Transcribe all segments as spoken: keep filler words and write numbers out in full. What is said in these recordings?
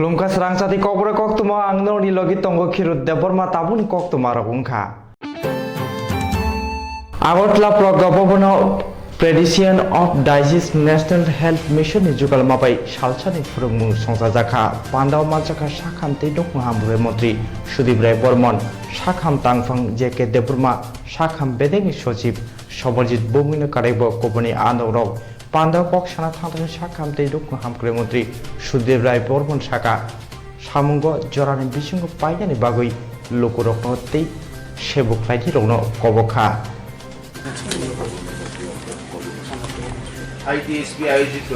Khulumkha srang chati kokborok koktwma ang norokni logi tongo Khirut Debbarma tabukni koktwma rok wngkha. Agartala Pragya Bhavan o Practitioners of Disease National Health Mission ni jugalma bai salsani phwrwngmung songchajakha. Pandao manjakha sakham tei nukhung hamkrai montri Sudip Rai Bormon, sakham tangphang J K Debbarma, sakham bedekni sochib Sobharjit Bhowmik no karaibo kubuni anongrok. Pandao kok sana thangthani sakham tei nukhung hamkrai montri Sudip Rai Bormon saka, samungo jorani bisingo painani bagwi lukurokno tei sebuk khlainirokno kobok kha. আইটিএসপি আয়োজিত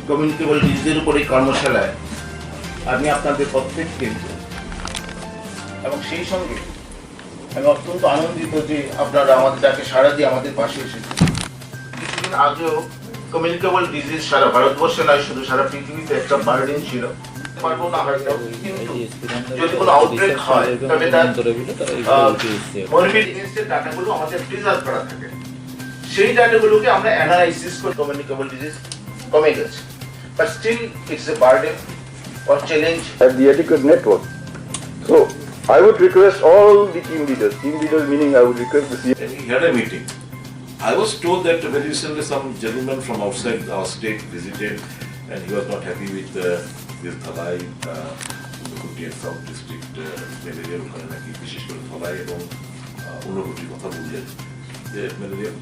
কমিউনিকেবল ডিজিজের উপর এই কর্মশালায় আমি আপনাদের প্রত্যেককে এবং সেই সঙ্গে আমি অত্যন্ত আনন্দিত যে আপনারা আমাদের ডাকে সাড়া দিয়ে আমাদের পাশে এসেছেন। কিছুদিন আগেও কমিউনিকেবল ডিজিজ সারা ভারতবর্ষে নয়, শুধু সারা পৃথিবীতে একটা বার্ডেন ছিল। পারবো না হয়তো, কিন্তু যদি কোনো আউটব্রেক হয়, তবে তার, আহ, মরবিড ডিজিজের ডাটাগুলো আমাদের প্রিজার্ভ করা থাকে। সেই ডাটাগুলোকে আমরা অ্যানালাইসিস করে কমিউনিকেবল ডিজিজ কমে গেছে, but still it's a burden or challenge. Have the adequate network. So I would request all the team leaders, team leaders meaning I would request the C M. He had a meeting. I was told that very recently some gentleman from outside our state visited and he was not happy with uh, this Dhalai, uh, Unakoti and South District uh, malaria ওখানে নাকি বিশেষ করে ধলাই এবং আহ, ঊনকোটির কথা বললেন যে ম্যালেরিয়া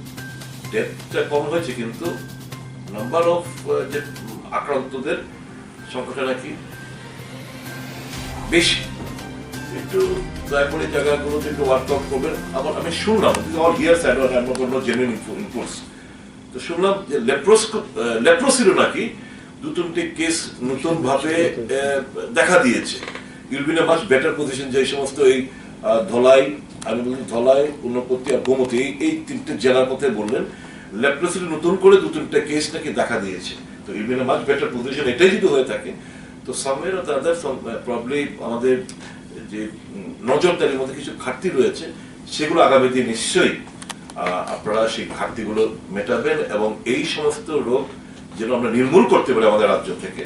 ডেথটা কম হয়েছে, কিন্তু নাম্বার অফ যে উম, আক্রান্তদের সংখ্যাটা নাকি বেশি। একটু দয়া করে জায়গাগুলোতে একটু ওয়ার্ক আউট করবেন। আবার আমি শুনলাম, all hearsay, I don't have no genuine inputs. তো শুনলাম যে লেপ্রোস লেপ্রোসিরও নাকি দু তিনটে কেস নতুন ভাবে আহ, দেখা দিয়েছে। You'll be in a much better position যে এই সমস্ত এই আহ, ধলাই, আমি বলছি ধলাই, ঊনকোটি আর গোমতী, এই এই তিনটে জেলার কথা বললেন। লেপ্রোসির নতুন করে দু তিনটে কেস নাকি দেখা দিয়েছে। তো you'll be in a much better position, এটাই যদি হয়ে থাকে, তো সামওয়্যার অর আদার প্রবলি আমাদের যে উম, নজরদারির মধ্যে কিছু ঘাটতি রয়েছে, সেগুলো আগামী দিন নিশ্চয়ই আহ, আপনারা সেই ঘাটতিগুলো মেটাবেন এবং এই সমস্ত রোগ যেন আমরা নির্মূল করতে পারি আমাদের রাজ্য থেকে,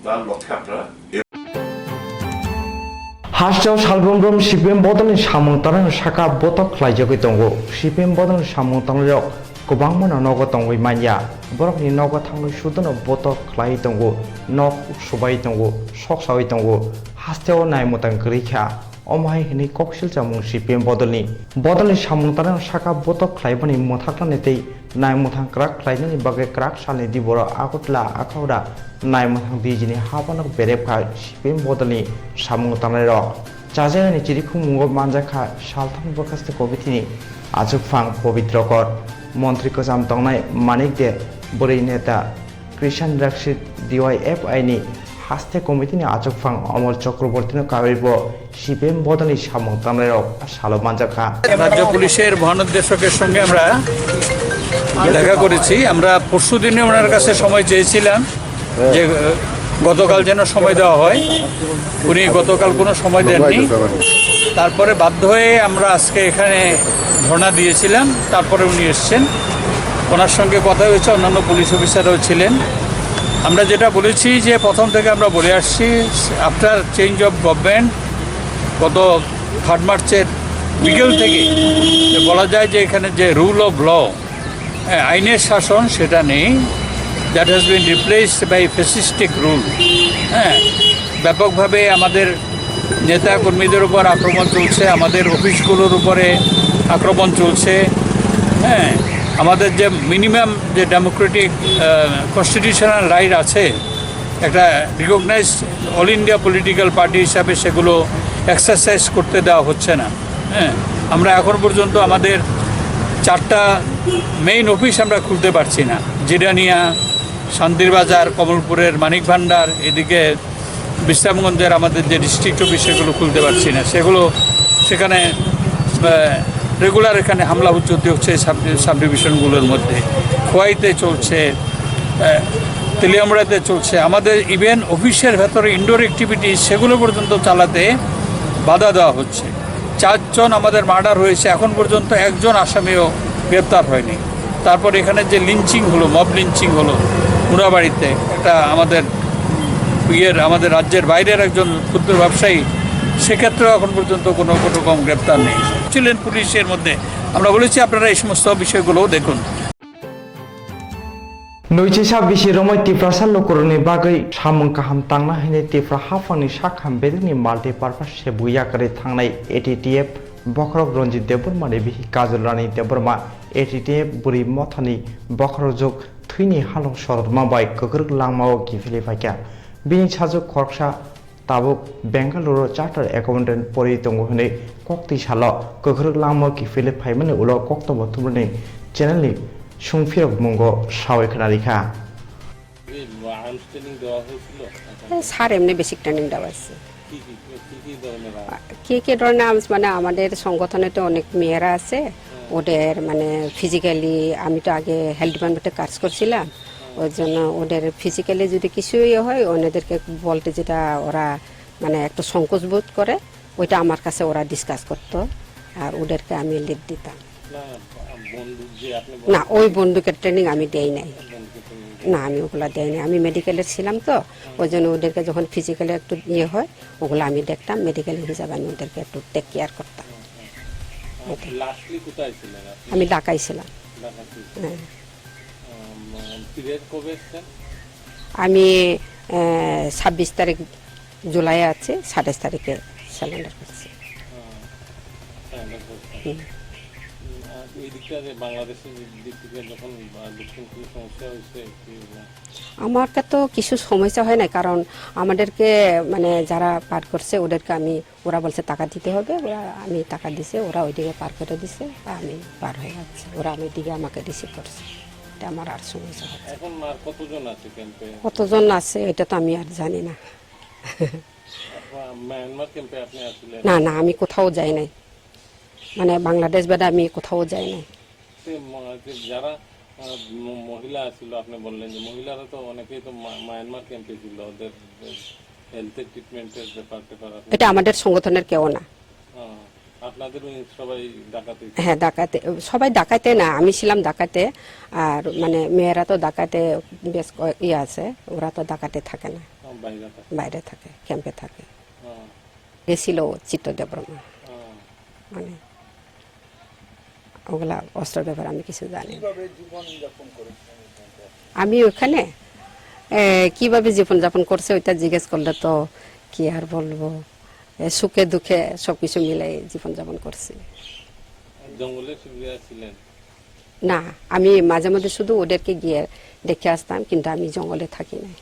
তার লক্ষ্যে আপনারা এ- Hasteo salbrum brum C P M bodolni samung tangnai saka botok khlaijagwi tongo. C P M bodolni samung tangnairok kwbangmano nogo tongwi manya. Borokni nogo thangwi sudono botok khlaiwi tongo, nok subai tongo, sok sawi tongo. Hasteo naimwthang kwrwi kha. Omo hai hwnwi kok silchamung C P M bodolni. Bodolni samung tangnai saka botok khlaimani mwthaknani tei naimwthang kwrak khlainani bagwi kwrak salni diboro Agartala Akhaura naimwthang dijini habanok berep kha C P M bodolni samung tangnairok. Chajaknani chirikhummungo manjak kha saltham bwkhaste committee-ni achukphang Pabitra Kar, montri kwcham tongnai Manik De, bwrwi neta Krishan Rakshit, D Y F I ni haste committee ni achukphang Amol Chakraborty no kaiwi bo C P M bodolni samung tangnai rok salo manjak kha. রাজ্য পুলিশের মহানির্দেশকের সঙ্গে আমরা দেখা করেছি। আমরা পরশু দিনে ওনার কাছে সময় চেয়েছিলাম যে আহ, গতকাল যেন সময় দেওয়া হয়। উনি গতকাল কোনো সময় দেননি। তারপরে বাধ্য হয়ে আমরা আজকে এখানে ধর্ণা দিয়েছিলাম, তারপরে উনি এসছেন। ওনার সঙ্গে কথা হয়েছে, অন্যান্য পুলিশ অফিসাররাও ছিলেন। আমরা যেটা বলেছি যে প্রথম থেকে আমরা বলে আসছি, আফটার চেঞ্জ অফ গভর্নমেন্ট গত থার্ড মার্চের বিকেল থেকে যে বলা যায় যে এখানে যে রুল অফ ল, হ্যাঁ, আইনের শাসন সেটা নেই, that has been replaced by fascistic rule। হ্যাঁ, ব্যাপকভাবে আমাদের নেতা কর্মীদের উপর আক্রমণ চলছে, আমাদের অফিসগুলোর উপরে আক্রমণ চলছে। হ্যাঁ, আমাদের যে মিনিমাম যে ডেমোক্রেটিক কনস্টিটিউশনাল রাইট আছে, একটা recognised all India political party হিসাবে সেগুলো এক্সারসাইজ করতে দেওয়া হচ্ছে না। হ্যাঁ, আমরা এখন পর্যন্ত আমাদের চারটা মেইন অফিস আমরা খুলতে পারছি না। জিরানিয়া, শান্তির বাজার, কমলপুরের মানিক ভান্ডার, এদিকে বিশ্রামগঞ্জের আমাদের যে ডিস্ট্রিক্ট অফিস, সেগুলো খুলতে পারছি না। সেগুলো সেখানে রেগুলার এখানে হামলা চলতে হচ্ছে সাব সাব ডিভিশনগুলোর মধ্যে। খোয়াইতে চলছে, আহ, তেলিয়ামুড়াতে চলছে। আমাদের ইভেন অফিসের ভেতরে ইনডোর অ্যাক্টিভিটি, সেগুলো পর্যন্ত চালাতে বাধা দেওয়া হচ্ছে। চারজন আমাদের মার্ডার হয়েছে, এখন পর্যন্ত একজন আসামিও গ্রেপ্তার হয়নি। তারপর এখানে যে লিঞ্চিং হলো, মব লিঞ্চিং হলো মুরাবাড়িতে, একটা আমাদের ইয়ের আমাদের রাজ্যের বাইরের একজন ক্ষুদ্র ব্যবসায়ী, সেক্ষেত্রেও এখন পর্যন্ত কোনো কোনো রকম গ্রেপ্তার নেই। ছিলেন পুলিশের মধ্যে। আমরা বলেছি, আপনারা এই সমস্ত বিষয়গুলো দেখুন। Nui chisa bisi romwi Tiprasa lukurokni bagwi samung kaham tangna hwnwi Tipra haphangni sak ham bedekni multipurpose se buya kwrwi thangnai A T T F bokhorok Ranjit Debbarmani bihik Kajol Rani Debbarma A T T F bwrwi mothani bokhorok juk thwini halok sorotma bai kwkrwk langmao kiphilwi phaikha. Bini sajwk khoroksa tabuk Bengaluru chartered accountant pori tongo hwnwi koktwi salo kwkrwk langmao kiphilwi phaimani ulo koktwma thumrwni channelni sungphirok mungo sawi khna rikha. এই arms training দেওয়া হয়েছিল? হ্যাঁ, স্যার এমনি basic training দেওয়া হয়েছে। কি কি, কি কি ধরনের আর্মস? আ, কি কি ধরনের আর্মস মানে আমাদের সংগঠনে তো অনেক মেয়েরা আছে, হ্যাঁ। ওদের মানে ফিজিক্যালি, আমি তো আগে হেলথ ডিপার্টমেন্টে কাজ করছিলাম, হ্যাঁ। ওই জন্য ওদের ফিজিক্যালি যদি কিছু ইয়ে হয়, ওনাদেরকে বলতে যেটা ওরা মানে একটু সংকোচ বোধ করে, ওইটা আমার কাছে ওরা ডিসকাস করতো, আর ওদেরকে আমি লিড দিতাম। না, বন্দুক যে আপনি না, বলছেন ওই বন্দুকের ট্রেনিং আমি দেই নাই। বন্দুকের ট্রেনিং দেই না, নাই। আমি ওগুলা দেই নাই। আমি মেডিকেলের ছিলাম তো, হুম। ওই জন্য ওদেরকে যখন ফিজিক্যালি একটু ইয়ে হয়, ওগুলো আমি দেখতাম, মেডিকেল হিসাবে আমি ওদেরকে একটু টেক কেয়ার করতাম। হুম, হুম। আর এটাই। লাস্টলি কোথায় ছিলেন আপনি? আমি ঢাকায় ছিলাম। ঢাকা ছিলেন। হ্যাঁ। উম, পিরিয়ড কবে এসছেন? আমি, এ, ছাব্বিশ তারিখ জুলাই আছে, সাতাশ তারিখে সারেন্ডার করছি। হুম। সারেন্ডার করছেন। হুম। উম, আর এই দিকটা যে বাংলাদেশের দিক থেকে যখন, আহ, ঢুকছেন, কোনো সমস্যা হয়েছে কি না? আমাকে তো কিছু সমস্যা হয় না, কারণ আমাদেরকে, মানে, যারা পার করছে ওদেরকে আমি, ওরা বলছে টাকা দিতে হবে, ওরা, আমি টাকা দিছে, ওরা ওইদিকে পার করে দিছে, আমি পার হয়ে যাচ্ছি, ওরা আমি দিকে আমাকে রিসিভ করছে, এটা আমার আর সমস্যা হচ্ছে না। এখন আর কতজন আছে ক্যাম্পে? কতজন আছে এটা তো আমি আর জানি না। আপনার মায়ানমার ক্যাম্পে আপনি আসলে? না, না, আমি কোথাও যাই নাই, মানে, বাংলাদেশ বাদে আমি কোথাও যাই নাই। সে ম-, যে যারা, আহ, ম-, মহিলা ছিল, আপনি বললেন যে মহিলারা তো অনেকেই তো মা-, মায়ানমার ক্যাম্পে ছিল, ওদের, ওদের হেলথের ট্রিটমেন্টের ব্যাপার ট্যাপার আপনি এটা আমাদের সংগঠনের কেউ না। আহ, আপনাদেরও সবাই ডাকাতে? হ্যাঁ, ডাকাতে, সবাই ডাকাতে না, আমি ছিলাম ডাকাতে, আর মানে মেয়েরা তো ডাকাতে বেশ কয়ে-, ইয়ে আছে, ওরা তো ডাকাতে থাকে না, ও, বাইরে থাকে। বাইরে থাকে, ক্যাম্পে থাকে। ও। গেছিল চিত্ত দেববর্মা। ও। মানে ওগুলা অস্ত্র ব্যাপারে আমি কিছু জানি না। কিভাবে জীবন যাপন করেছিলেন ওখানে? আমি ওখানে, এ, কিভাবে জীবন যাপন করছে ওইটা জিজ্ঞেস করলে তো কি আর বলবো, এ, সুখে দুঃখে সবকিছু মিলাই জীবন যাপন করছি। জঙ্গলে শুয়ে ছিলেন? না, আমি মাঝে মধ্যে শুধু ওদেরকে গিয়ে দেখে আসতাম, কিন্তু আমি জঙ্গলে থাকি নাই।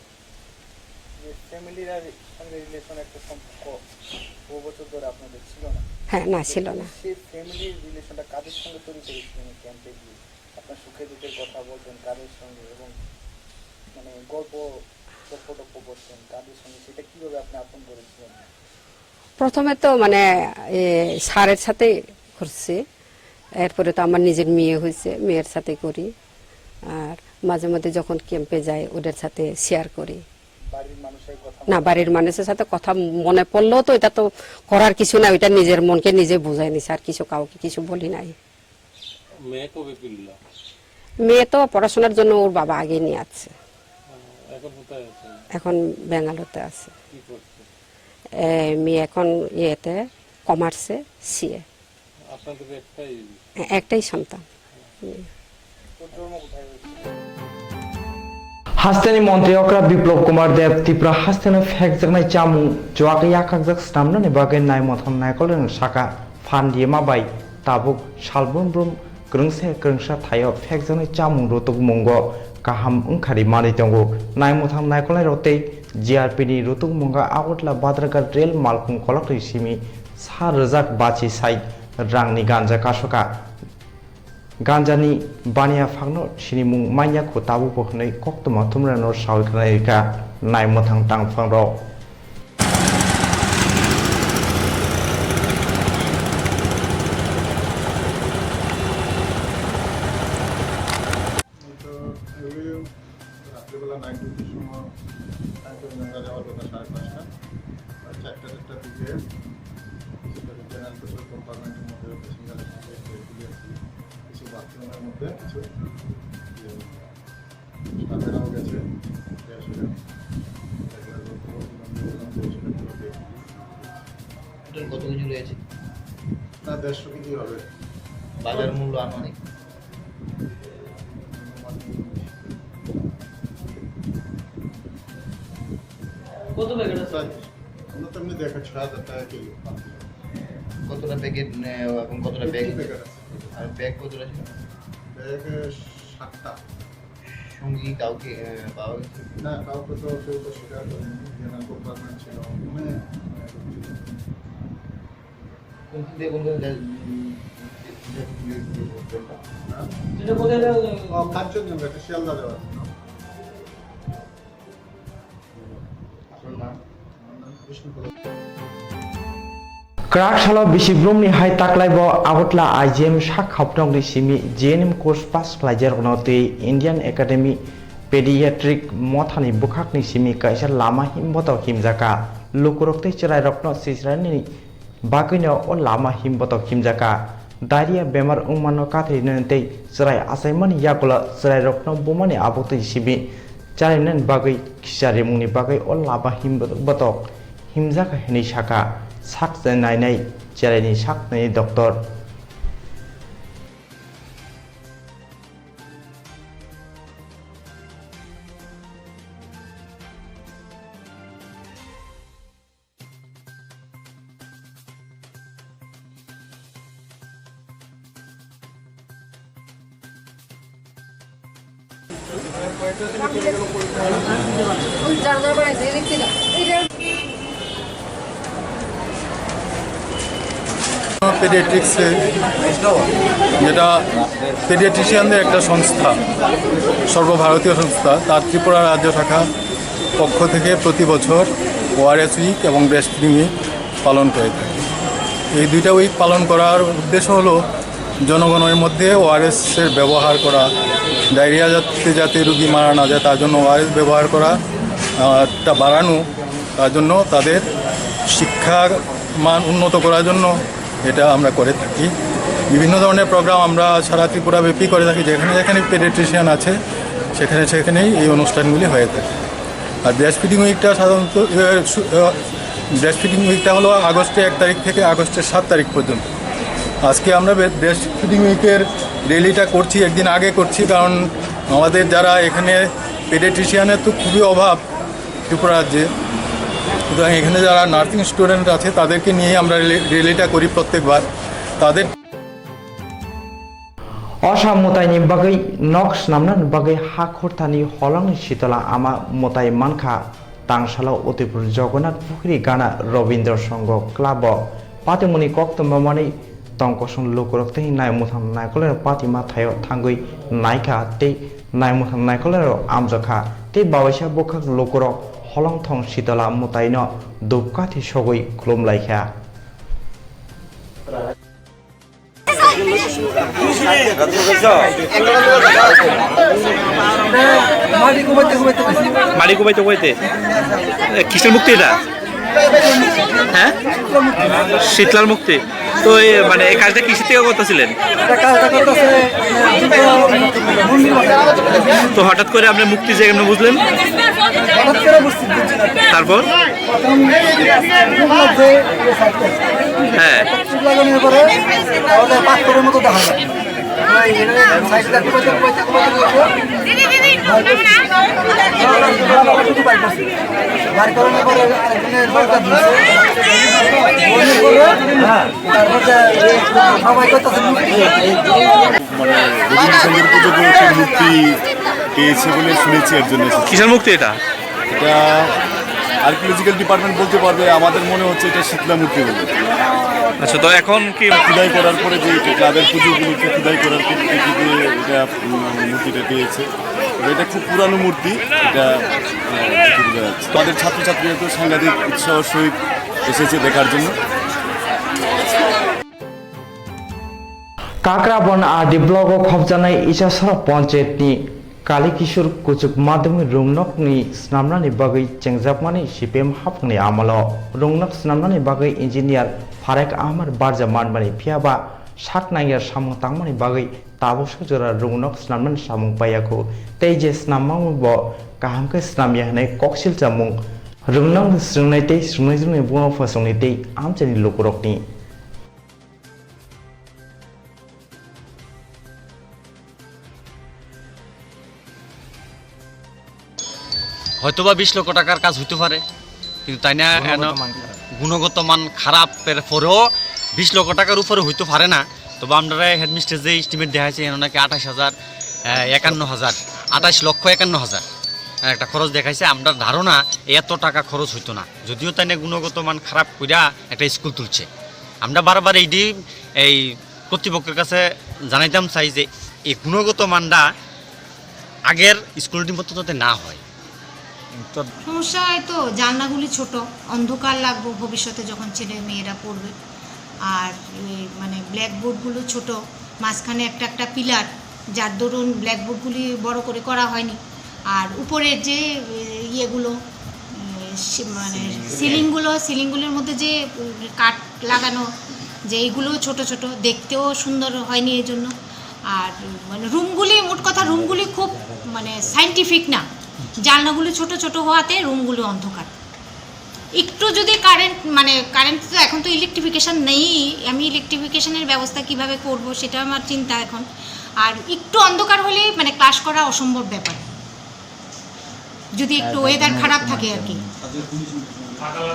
যে ফ্যামিলির আর সঙ্গে রিলেশন, একটা সম্পর্ক বহু বছর ধরে আপনাদের ছিল না। হ্যাঁ, না, ছিল না। সেই ফ্যামিলির রিলেশনটা কাদের সঙ্গে তৈরি করেছিলেন এই ক্যাম্পে গিয়ে? আপনার সুখে দুঃখের কথা বলতেন কাদের সঙ্গে এবং মানে গল্প, গল্প টল্প করতেন কাদের সঙ্গে, সেটা কিভাবে আপনি আপন করেছিলেন? প্রথমে তো মানে, এ, স্যারের সাথে করছি, এরপরে তো আমার নিজের মেয়ে হয়েছে, মেয়ের সাথে করি। আর মাঝে মধ্যে যখন ক্যাম্পে যাই, ওদের সাথে শেয়ার করি। বাড়ির মানুষের কথা না, বলেন? বাড়ির মানুষের সাথে কথা মনে পড়লেও তো এটা তো করার কিছু নাই, ওইটা নিজের মনকে নিজে বুঝাই নিছি, আর কিছু কাউকে কিছু বলি নাই। মেয়ে কবে ফিরল? মেয়ে তো পড়াশোনার জন্য ওর বাবা আগে নিয়ে আসছে। ও, এখন কোথায় আছে? এখন ব্যাঙ্গালোরতে আছে। কি করছে? এ, মেয়ে এখন ইয়েতে, কমার্সে, সিএ। আপনাদের একটাই? এ-, একটাই সন্তান। হুম। ওর জন্ম কোথায় হয়েছিল? Hasteni montri okra Biplab Kumar Deb Tripura hasteni phekjaknai chamung chuak yakhakjak snamnani bagwi naimwthang naikolrokno sakha, phan rima bai tabuk salbrum brum kwrwngsa kwrwngsa thaio phekjaknai chamung rutukmungo kaham wngkha ri manwi tongo. Naimwthang naikolnairok tei G R P ni rutukmungo Agartala Badharghat rel malkhung kolokni simi sa rwjak bachi sai rangni ganja kasokha. Ganjani baniya phangno sinimung manya kho tabukbo hwnwi koktwma thumrano sawi khwnai rikha naimwthang tangphangrok. তো এই রাত্রিবেলা নাইট ডিউটির সময় time table আমরা যাওয়ার কথা সাড়ে পাঁচটা, আর চারটা চারটার দিকে সেটা জেনারেল পেট্রোল কম্পার্টমেন্টের মধ্যে প্যাসেঞ্জারের সঙ্গে একটু এগুলি আর কি, কিছু বাথরুমের মধ্যে কিছু ইয়ে হয়েছে। স্টাফেরাও গেছে, গ্যাস হয়ে গেছে। এগুলো কত কেজি রয়েছে? না, দেড়শো কেজি হবে। বাজার মূল্য আনুমানিক? কত প্যাকেট আছে? স্যার, আমরা তো এমনি দেখাচ্ছি, ছয় হাজার টাকা কেজি। কতটা প্যাকেট, আহ, এবং কতটা ব্যাগ? ফিফটি প্যাকেট আছে। আর ব্যাগ কতটা ছিল? ব্যাগ, আহ, সাতটা। সঙ্গে কি কাউকে, আহ, পাওয়া গেছে? না, কাউকে তো কেউ তো স্বীকার করেনি, যে না, কম্পার্টমেন্ট ছিল, মানে, কোন দিকে, কোন দিকে যায়? উম, হ্যাঁ? এটা কোথায় যায়? ও, কাঞ্চনজঙ্ঘা, এটা শিয়ালদা যাওয়ার জন্য। আপনার নাম? আমার নাম কৃষ্ণ প্রসাদ। Kwrak salo bisi brumni hai taklaibo Agartala I G M sak khapnokni simi G N M course pass khlaijarokno tei Indian Academy Pediatric mothani bwkhakni simi kaisa lama himbotok himjakha. Lukurok tei chwrairokno sijranani bagwino o lama himbotok himjakha. Diarrhea bemar wngmano kathwinani tei chwrai achaimani yagulo chwrairokno bumani abotwi simi chalinani bagwi khicharimungni bagwi o lama himbotok himjakha hinwi sakha sak nainai chwraini sak nainai doctor. পেডিয়াট্রিক্সে, যেটা পেডিয়াট্রিশিয়ানদের একটা সংস্থা, সর্বভারতীয় সংস্থা, তার ত্রিপুরা রাজ্য শাখা পক্ষ থেকে প্রতি বছর ওআরএস উইক এবং ব্রেস্ট ফিডিং উইক পালন করে থাকে। এই দুইটা উইক পালন করার উদ্দেশ্য হলো জনগণের মধ্যে ওআরএস এর ব্যবহার করা, ডায়রিয়া যাতে, যাতে রুগী মারা না যায়, তার জন্য ওআরএস ব্যবহার করা, আহ, টা বাড়ানো, তার জন্য তাদের শিক্ষার মান উন্নত করার জন্য এটা আমরা করে থাকি। বিভিন্ন ধরনের প্রোগ্রাম আমরা সারা ত্রিপুরা ব্যাপী করে থাকি, যেখানে যেখানে পেডিয়াট্রিশিয়ান আছে সেখানে সেখানেই এই অনুষ্ঠানগুলি হয়ে থাকে। আর ব্রেস্ট ফিডিং উইকটা সাধারণত, এ, সু-, এ, ব্রেস্ট ফিডিং উইকটা হলো আগস্টে এক তারিখ থেকে আগস্টের সাত তারিখ পর্যন্ত। আজকে আমরা বে-, ব্রেস্ট ফিডিং উইকের র্যালিটা করছি, একদিন আগে করছি, কারণ আমাদের যারা এখানে পেডিয়াট্রিশিয়ানের তো খুবই অভাব ত্রিপুরা রাজ্যে, সুতরাং এখানে যারা নার্সিং স্টুডেন্ট আছে তাদেরকে নিয়েই আমরা র্যালি-, র্যালিটা করি প্রত্যেকবার। তাদের Osa mwtaini bagwi nok swnamnani bagwi ha khorthani holongni sitola ama mwtai mankha. Tangsalo Udaipur Jagannath Pukhri gana Rabindra Sangha Club o patimungni koktwma manwi tongkosong lukurok tei naimwthang naikolrok patima thaio thangwi naikha tei naimwthang naikolrok amjokha tei babaisa bwkhak lukurok holongthong sitola mwtaino dupkathi sogwi khulumlaikha. মাটি কোবাইতে কোবাইতে। এ, কিসের মুক্তি এটা? হ্যাঁ? শীতলার মুক্তি। তো এই, মানে, এই কাজটা কিসের থেকে করতেছিলেন? এটা কাজটা করতেছে, আহ, মন্দির বাসা। তো হঠাৎ করে আপনি মুক্তি যে এমনি বুঝলেন? হঠাৎ করে বুঝছি, বুঝছি না। তারপর? প্রথম যে, হ্যাঁ। লাগানোর পরে আমাদের পাথরের মতো দেখা যায়। ওই সাইডে দেখতে পাচ্ছেন, ওই দেখতে পাচ্ছেন, ওই দেখতে পাচ্ছেন। বার করানোর পরে আরেকজনের দরজা দিয়েছে। তারপর যে সবাই করতেছে। মানে, রবীন্দ্র সঙ্গীত পুজো কমিটির মূর্তি পেয়েছে বলে শুনেছি, এর জন্য এসেছি। কিসের মূর্তি এটা? এটা আর্কিওলজিক্যাল ডিপার্টমেন্ট বলতে পারবে, আমাদের মনে হচ্ছে এটা শীতলা মূর্তি বলে। আচ্ছা, তো এখন কি খোদাই করার পরে যে ক্লাবের পুজো উপলক্ষে খোদাই করার পরে দেখি যে এটা, উম, মূর্তিটা পেয়েছে। তবে এটা খুব পুরানো মূর্তি, এটা, আহ, দেখে বোঝা যাচ্ছে। আমাদের ছাত্রছাত্রীরা তো সাংঘাতিক উৎসাহ সহিত এসেছে দেখার জন্য। Kakrabon R D block o khopjaknai Isasara panchayat ni Kali Kishore Kuchuk Madhyamik Rungnokni snamnani bagwi chengjakmani C P M haphangni amalo rungnok snamnani bagwi engineer Farek Ahmad barja manmani, phiyaba sak nangya samung tangmani bagwi tabuk sujora rungnok snamnani samung paiyakhu, tei je snamma bo kaham khe snamya hwnwi koksil chamung Rwngnokni swrwngnai tei swrwngnaijwkni buma bupha songni tei amchaini lukurokni. হয়তোবা বিশ লক্ষ টাকার কাজ হইতে পারে, কিন্তু তাই না এন গুণগত মান খারাপ। গুণগত মান খারাপের পরেও বিশ লক্ষ টাকার উপরে হইতে পারে না। তবে আমরা হেডমিস্ট্রেস যে এস্টিমেট দেখাইছে, এন নাকি আঠাশ হাজার, আহ, একান্ন হাজার, আঠাশ লক্ষ একান্ন হাজার একটা খরচ দেখাইছে। আমরা ধারণা এত টাকা খরচ হইতো না, যদিও তাই না গুণগত মান খারাপ কইরা একটা স্কুল তুলছে। আমরা বারবার এইটি এই কর্তৃপক্ষের কাছে জানাইতাম চাই যে এই গুণগত মানটা আগের স্কুলটির মতো যাতে না হয়। তো সমস্যা হয় তো, জানলাগুলি ছোট, অন্ধকার লাগবে ভবিষ্যতে যখন ছেলে মেয়েরা পড়বে। আর এই মানে ব্ল্যাকবোর্ডগুলো ছোট, মাঝখানে একটা একটা পিলার, যার দরুন ব্ল্যাকবোর্ডগুলি বড় করে করা হয়নি। আর উপরের যে, এ, ইয়েগুলো, এ, সি-, মানে সিলিংগুলো, সিলিংগুলোর মধ্যে যে, উম, কাঠ লাগানো, যে এইগুলো ছোট ছোট, দেখতেও সুন্দর হয়নি এই জন্য। আর মানে রুমগুলি, মোট কথা রুমগুলি খুব মানে সায়েন্টিফিক না, জানলাগুলি ছোট ছোট হওয়াতে রুমগুলো অন্ধকার। একটু যদি কারেন্ট, মানে কারেন্ট তো এখন তো ইলেকট্রিফিকেশন নেই, আমি ইলেকট্রিফিকেশনের ব্যবস্থা কিভাবে করব সেটা আমার চিন্তা এখন। আর একটু অন্ধকার হলেই মানে ক্লাস করা অসম্ভব ব্যাপার, যদি একটু ওয়েদার খারাপ থাকে আর কি।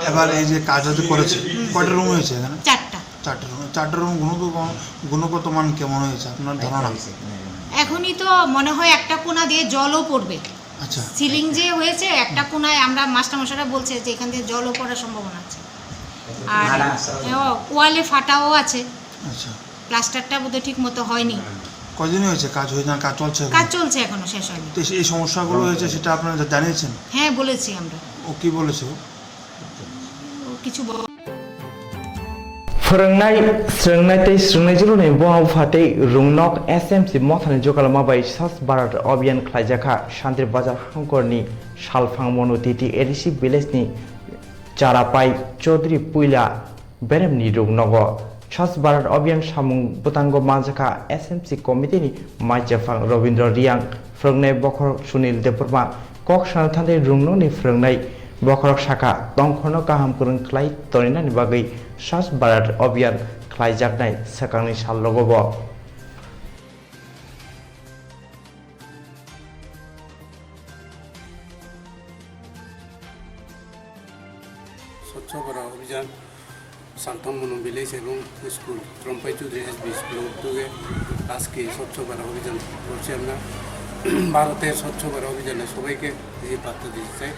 এবার এই যে কাজটা যে করেছে, কয়টা রুম হয়েছে এখানে? চারটা। চারটা রুম, চারটা রুম গুণগত, গুণগত মান কেমন হয়েছে আপনার ধারণা? এখনই তো মনে হয় একটা কোণা দিয়ে জলও পড়বে। আচ্ছা। সিলিং যে হয়েছে, একটা কোণায় আমরা মাস্টারমশাইরা বলছে যে এখান দিয়ে জলও পড়ার সম্ভাবনা আছে। আর ফাটা আছে। ও, ওয়ালে ফাটাও আছে। আচ্ছা। প্লাস্টারটা বোধহয় ঠিক মতো হয়নি। কয়দিন হয়েছে কাজ হয়েছে না কাজ চলছে এখন? কাজ চলছে, এখনো শেষ হয়নি। তো এই সমস্যাগুলো হয়েছে সেটা আপনারা জানিয়েছেন? হ্যাঁ, বলেছি আমরা। ও কি বলেছে ও? Phwrwngnai, swrwngnai tei swrwngnaijwkrokni buma bupha tei rwngnok S M C mothani jogalma bai Swachh Bharat Abhiyan khlaijakha Shantir Bazar hangkorni salphang Monu T T A D C village ni Charapai Chaudhary Puila beremni rwngnogo. Swachh Bharat Abhiyan samung bwtango manjakha S M C committee ni maichefang Robindra Riyang, phwrwngnai bokhorok Sunil Debbarma, kok sana thani rwngnokni phwrwngnai bokhorok sakha, tongkhorno kaham kwrwng khlai toninani bagwi Swachh Bharat Abhiyan khlaijaknai swkangni salrogo bo. স্বচ্ছ ভারত অভিযান সালথং মনু ভিলেজ এবং স্কুল, চরমপাই চৌধুরী এসবি স্কুলের উদ্যোগে আজকে স্বচ্ছ ভারত অভিযান করছি আমরা। ভারতের স্বচ্ছ ভারত অভিযানে সবাইকে এই বার্তা দিতে চাই,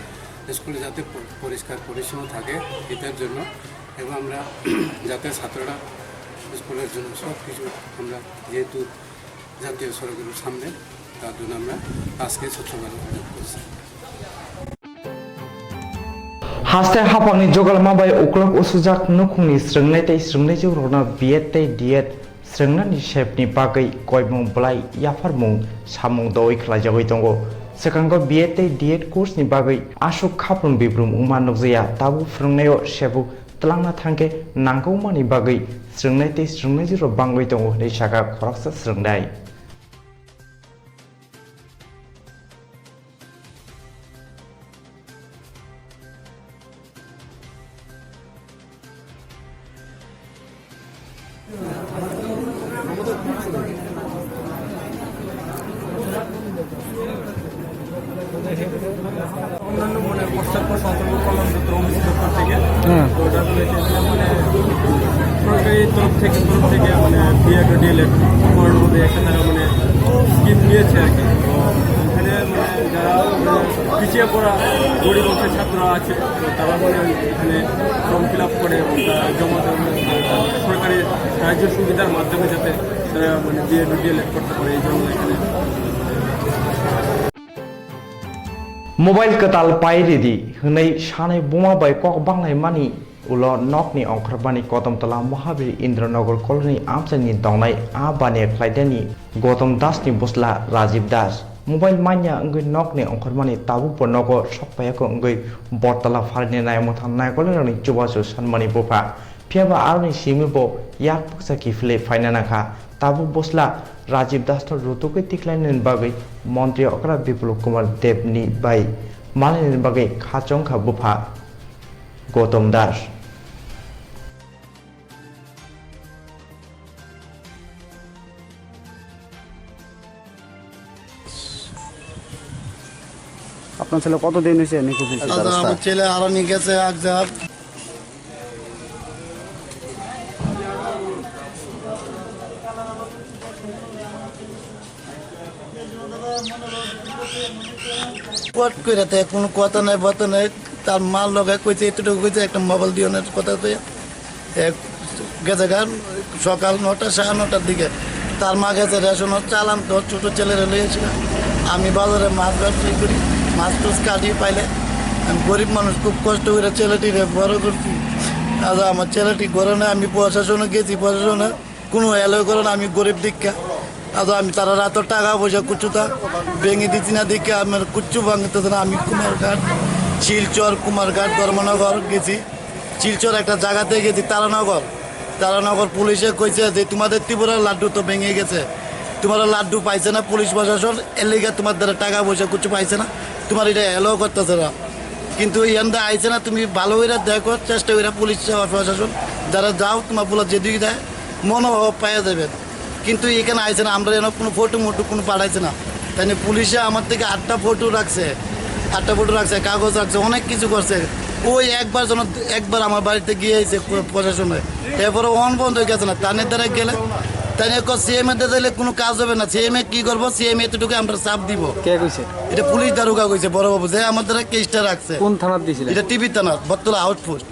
স্কুলে যাতে প-, পরিষ্কার পরিচ্ছন্ন থাকে এটার জন্য, এবং আমরা যাতে ছাত্ররা স্কুলের জন্য সব কিছু আমরা যেহেতু জাতীয় সড়কের সামনে, তার জন্য আমরা আজকে স্বচ্ছ ভারত অভিযান করছি। Haste haphangni jogalma bai uklok usujak nukhungni swrwngnai tei swrwngnaijwkrokno B Ed tei D Ed swrwngnani sepni bagwi koimung bwlai yapharmung samung doui khlaijagwi tongo. Swkango B Ed tei D Ed course ni bagwi aswk khaprum bibrum wngma nukjaya, tabuk phwrwngnaio sebuk twlangna thangkhe nangkukmani bagwi swrwngnai tei swrwngnaijwkrok bangwi tongo hwnwi sakha khoroksa swrwngnai. অন্যান্য মানে পশ্চাৎপদ সংখ্যালঘু কল্যাণ দপ্তর, ওবিসি দপ্তর থেকে। হ্যাঁ। তো ওটা বলেছে যে মানে সরকারি তরফ থেকে, তরফ থেকে মানে বিএড ও ডিএলএড করানোর মধ্যে একটা তারা মানে স্কিম নিয়েছে আর কি। তো এখানে মানে যারা মানে পিছিয়ে পড়া গরিব অংশের ছাত্র আছে, তো তারা মানে এখানে ফর্ম ফিল আপ করে, ওটা জমা দেওয়া, সরকারি সাহায্য সুবিধার মাধ্যমে যাতে তারা মানে বিএড ও ডিএলএড করতে পারে, এই জন্য এখানে। Mobile kwtal pai ridi hwnwi sanai buma bai kok banglaimani ulo nokni ongkhormani Kotomtola Mahabir Indranagar colony amchaini dongnai a baniya khlaidani Gotom Das ni bwsla Rajiv Das. Mobile manya wngwi nokni ongkhormani tabukbo nogo sokpaiyago wngwi Bortala pharini naimwthang naikolnairokni chubachu sanmani bupha. Phiyaba aroni simi bo yak baksa kiphilwi phaina nangkha. Tabuk bwsla Rajiv Das no rutugwi tikhlainani bagwi montri okra Biplab Kumar Deb ni bai malainani bagwi kha chongkha bupha. Gautam দাস। আপনার ছেলে কতদিন হয়েছে নিখোঁজ হয়েছে? আচ্ছা, আমার ছেলে আরো নিখোঁজ হয়ে এক জায়গা। ফট করে তাই কোনো কথা নাই, বার্তা নাই। তার মার লগে কইছে, এতটুকু কইছে, "একটা মোবাইল দিও না", কথা তো এক গেছে গান সকাল নটা, সাড়ে নটার দিকে। তার মা গেছে রেশন চাল আনতো, ছোট ছেলেরে লইয়া ছিল। আমি বাজারে মাছ ব্যবসায়ী করি, মাছ টাছ কাটি পাইলে। আমি গরিব মানুষ, খুব কষ্ট করে ছেলেটিরে বড় করছি। আজ আমার ছেলেটি ঘরে নাই, আমি প্রশাসনে গেছি, প্রশাসনে কোনো অ্যালাউ করে না, আমি গরিব দীক্ষা। আজ আমি তারা রাত টাকা পয়সা কুচুতা ভেঙে দিচ্ছি না দীক্ষা, আমার কুচ্ছু ভাঙতেছে না। আমি কুমারঘাট, শিলচর, কুমারঘাট, ধর্মনগর গেছি। শিলচর একটা জায়গাতে গেছি, তারানগর। তারানগর পুলিশে কইছে যে, "তোমাদের ত্রিপুরার লাড্ডু তো ভেঙে গেছে, তোমার লাড্ডু পাইছে না পুলিশ প্রশাসন, এর লিগে তোমার দ্বারা টাকা পয়সা কিছু পাইছে না, তোমার এটা অ্যালাউ করতেছে না।" কিন্তু ইয়ান্দা আইছে না, তুমি ভালো করে দেখো, চেষ্টা করে পুলিশ প্রশাসন যারা যাও, তোমার বলে যেদিকে যায়, মনে হয় পাওয়া যাবে। কিন্তু এখানে আইছে না, আমরা এনে কোনো ফটো মোটো কোনো পাঠাইছে না। তাই নিয়ে পুলিশে আমার থেকে আটটা ফটো রাখছে, আটটা ফটো রাখছে, কাগজ রাখছে, অনেক কিছু করছে। ওই একবার যেন, একবার আমার বাড়িতে গিয়ে আইছে প্র-, প্রশাসনে, এরপরে অন বন্ধ হয়ে গেছে না। তানের দ্বারা গেলে, তাই নিয়ে সিএম এর দিলে কোনো কাজ হবে না। সিএম এ কি করবো? সিএম এতটুকু আমরা চাপ দিব। কে কইছে? এটা পুলিশ দারোগা কইছে, বড় বাবু, যে আমার দ্বারা কেসটা রাখছে। কোন থানার দিয়েছিলেন? এটা টিভি থানা, বটতলা outpost.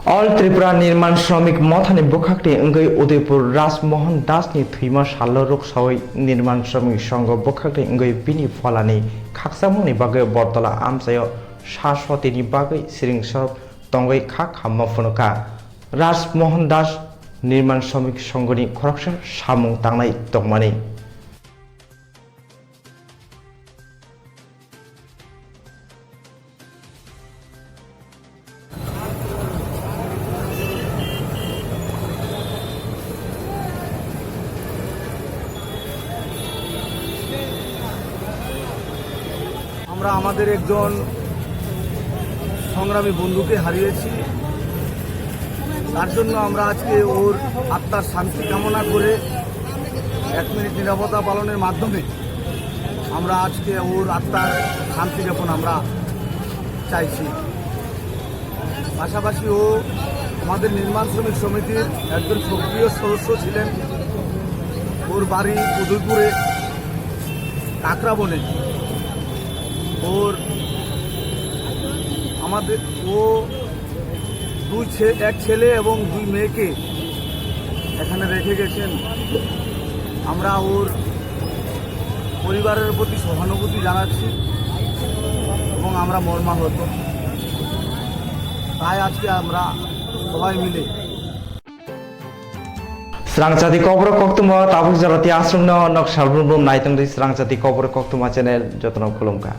All Tripura Nirman Shramik Mothani bwkhakni wngwi Udaipur Raj Mohan Das ni thwima salo ruksawi Nirman Shramik Songho bwkhakni wngwi bini pholani khakchangmani bagwi Bortola amchaio saswatini bagwi siring sorok tongwi kha khamma phunukha. Raj Mohan Das Nirman Shramik Songhoni khoroksa samung tangnai tongmani. আমরা আমাদের একজন সংগ্রামী বন্ধুকে হারিয়েছি। তার জন্য আমরা আজকে ওর আত্মার শান্তি কামনা করে এক মিনিট নীরবতা পালনের মাধ্যমে আমরা আজকে ওর আত্মার শান্তি যাপন আমরা চাইছি। পাশাপাশি ও আমাদের নির্মাণ শ্রমিক সমিতির একজন সক্রিয় সদস্য ছিলেন। ওর বাড়ি উদয়পুরে কাকরাবনে। ওর আমাদের ও দুই ছে-, এক ছেলে এবং দুই মেয়েকে এখানে রেখে গেছেন। আমরা ওর পরিবারের প্রতি সহানুভূতি জানাচ্ছি এবং আমরা মর্মাহত। তাই আজকে আমরা সবাই মিলে Srangchati Kokborok Koktwma tabuk jora tei aswkno nok salbrum brum naitongdi Srangchati Kokborok Koktwma channel jotono khulumkha.